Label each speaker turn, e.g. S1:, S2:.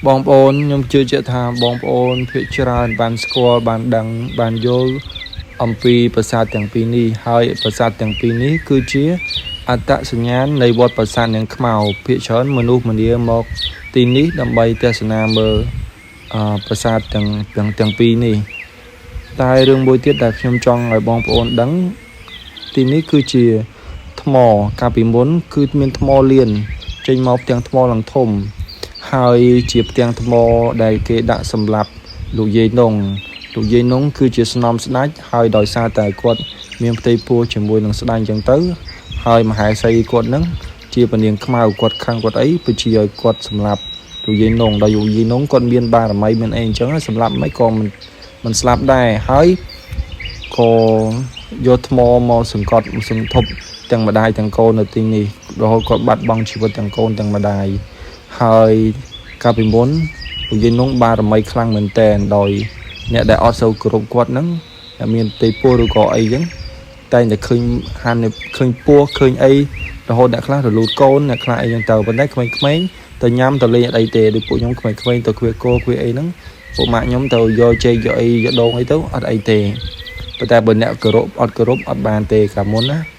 S1: បងប្អូនខ្ញុំជឿជាក់ថាបងប្អូនភាគច្រើនបានស្គាល់បានដឹងបានយល់អំពីប្រាសាទទាំងពីរនេះហើយប្រាសាទទាំងពីរនេះគឺជាអត្តសញ្ញាណនៃវត្តប្រាសាទនាងខ្មៅភាគច្រើនមនុស្សម្នាមកទីនេះដើម្បីទស្សនាមើលអឺប្រាសាទទាំងទាំងទាំងពីរនេះតែរឿងមួយទៀតដែលខ្ញុំចង់ឲ្យបងប្អូនដឹងទីនេះគឺជាថ្មកាលពីមុនគឺមានថ្មលៀនចេញមកផ្ទាំងថ្មឡើងធំ ហើយជាផ្ទាំងថ្មដែលគេដាក់សម្រាប់លោកយាយនងលោកយាយនងគឺជាស្នំស្ដេចហើយដោយសារតែគាត់មានផ្ទៃពោះជាមួយនឹងស្ដេចអញ្ចឹងទៅហើយមហេសីគាត់នឹងជាពនាងខ្មៅគាត់ខឹងគាត់អីបញ្ជាឲ្យគាត់សម្លាប់លោកយាយនងដល់លោកយាយនងគាត់មានបារមីមានអីអញ្ចឹងសម្លាប់មិនក៏មិនមិនស្លាប់ដែរហើយក៏យកថ្មមកសង្កត់សន្ធប់ទាំងម្ដាយទាំងកូននៅទីនេះរហូតគាត់បាត់បង់ជីវិតទាំងកូនទាំងម្ដាយ ហើយកាលពីមុនលោកយាយនងបារមីខ្លាំងមែនតែនដោយអ្នកដែលអត់សូវគោរពគាត់ហ្នឹងអ្នកមានផ្ទៃពោះឬក៏អីចឹងតែងតែឃើញហានឃើញពោះឃើញអីរហូតអ្នកខ្លះរលូតកូនអ្នកខ្លះអីចឹងទៅប៉ុន្តែក្មេងៗទៅញ៉ាំទៅលេងអត់អីទេដូចពួកខ្ញុំក្មេងៗទៅខ្វៀគោខ្វៀអីហ្នឹងពួកម៉ាក់ខ្ញុំទៅយកចេកយកអីយកដូងអីទៅអត់អីទេប៉ុន្តែបើអ្នកគោរពអត់គោរពអត់បានទេកាលមុនណា។